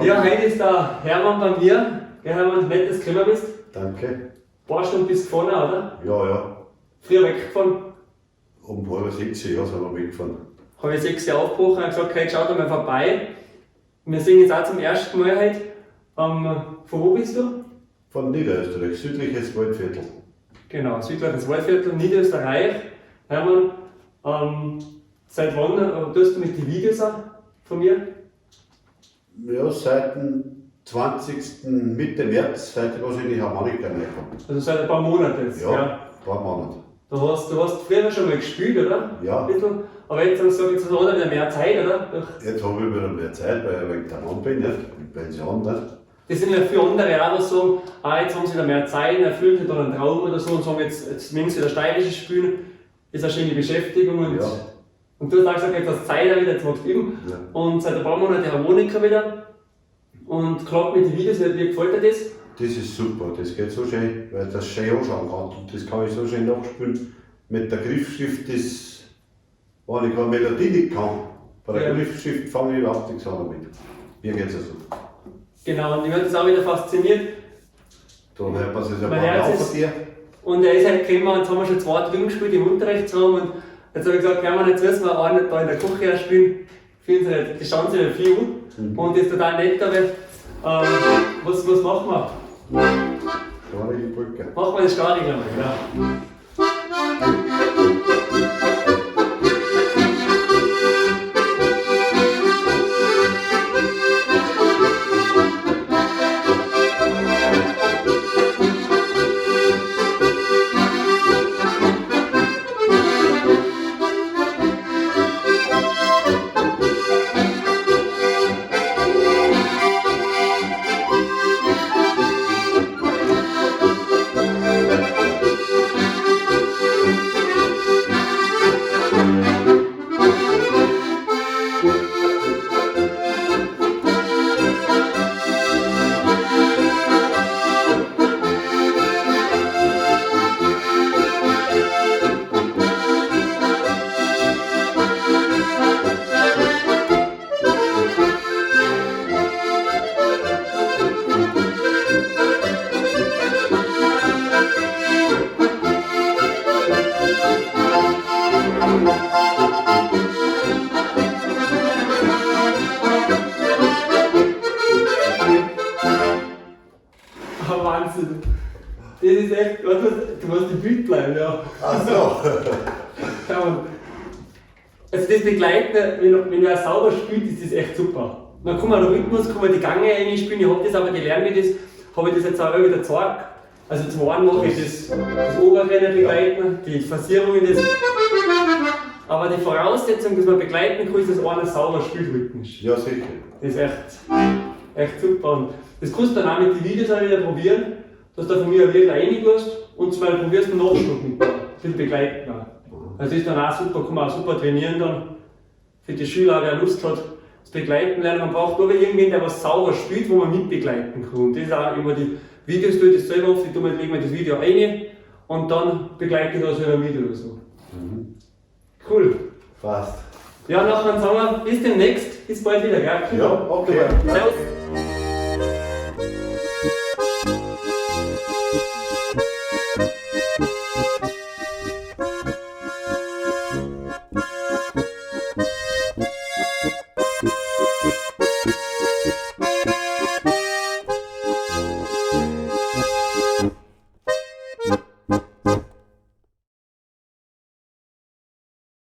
Ja, heute ist der Hermann bei mir. Gell, Hermann, nett, dass du gekommen bist. Danke. Ein paar Stunden bist du gefahren, oder? Ja, ja. Früher weggefahren. Um 5:30, ja, sind wir weggefahren. Habe ich 6 Uhr aufgebrochen und gesagt, hey, schau da mal vorbei. Wir sehen jetzt auch zum ersten Mal heute. Von wo bist du? Von Niederösterreich, südliches Waldviertel. Genau, südliches Waldviertel, Niederösterreich. Hermann, seit wann tust du mit den Videos auch von mir? Ja, seit dem 20. Mitte März, seit ich wahrscheinlich Harmonika reinkomme. Also seit ein paar Monaten jetzt. Ja, ein paar Monate. Du hast früher schon mal gespielt, oder? Ja. Ein bisschen. Aber jetzt haben sie gesagt, jetzt hast du wieder mehr Zeit, oder? Jetzt habe ich wieder mehr Zeit, weil ich ein wenig daheim bin, nicht? In Pension, nicht? Das sind ja viele andere auch, die sagen, ah, jetzt haben sie wieder mehr Zeit, erfüllen sich dann einen Traum oder so und sagen, jetzt müssen sie wieder Steirisches spielen. Ist eine schöne Beschäftigung. Und, Ja. und du hast auch gesagt, jetzt hast du Zeit auch wieder, jetzt magst du üben. Ja. Und seit ein paar Monaten Harmonika wieder. Und gerade mit den Videos, wie gefällt dir das? Das ist super, das geht so schön, weil ich das schön anschauen kann. Und das kann ich so schön nachspielen. Mit der Griffschrift, das, wenn ich keine Melodie nicht kann, bei der Ja. Griffschrift fange ich überhaupt nichts an damit. Mir geht es ja so. Genau, und ich werde das auch wieder fasziniert. Da hört man sich ein Mein paar Mal Herz auf ist- von dir. Und er ist halt gekommen und jetzt haben wir schon 2 drüben gespielt im Unterrichtsraum. Und jetzt habe ich gesagt, Hermann, jetzt müssen wir auch da in der Küche auch spielen. Fühlen sich nicht, die schauen sich nicht viel an. Mhm. Und das ist total nett, aber was machen wir? Starigelpolka. Machen wir das Starigl einmal, genau. Oh, Wahnsinn. Das ist echt, weißt du, du musst im Bild bleiben, ja. Ach so. Ja, Mann. Also das Begleiten, wenn wer sauber spielt, ist das echt super. Dann kann man den Rhythmus, kann man die Gange einspielen, ich hab das aber gelernt, wie das, hab ich das jetzt auch wieder gezeigt. Also zum einen mache ich das obere begleiten, die Phasierungen, das. Aber die Voraussetzung, dass man begleiten kann, ist, dass einer sauber spielt rhythmisch. Ja, sicher. Das ist echt super. Und das kannst du dann auch mit den Videos auch wieder probieren, dass du von mir wirklich reingehst und zum Beispiel probierst du Nachschlag mit dir, ein bisschen begleiten auch. Also das ist dann auch super, kann man auch super trainieren dann. Für die Schüler, wer Lust hat, das Begleiten lernen. Man braucht nur irgendwen, der was sauber spielt, wo man mitbegleiten kann. Und das ist auch immer die Videos, tue ich das selber oft, ich tue mir, lege mir das Video rein und dann begleite ich das selber mit oder so. Cool. Passt. Ja, nachher sagen wir, bis demnächst, bis bald wieder, gell? Ja, okay. Servus.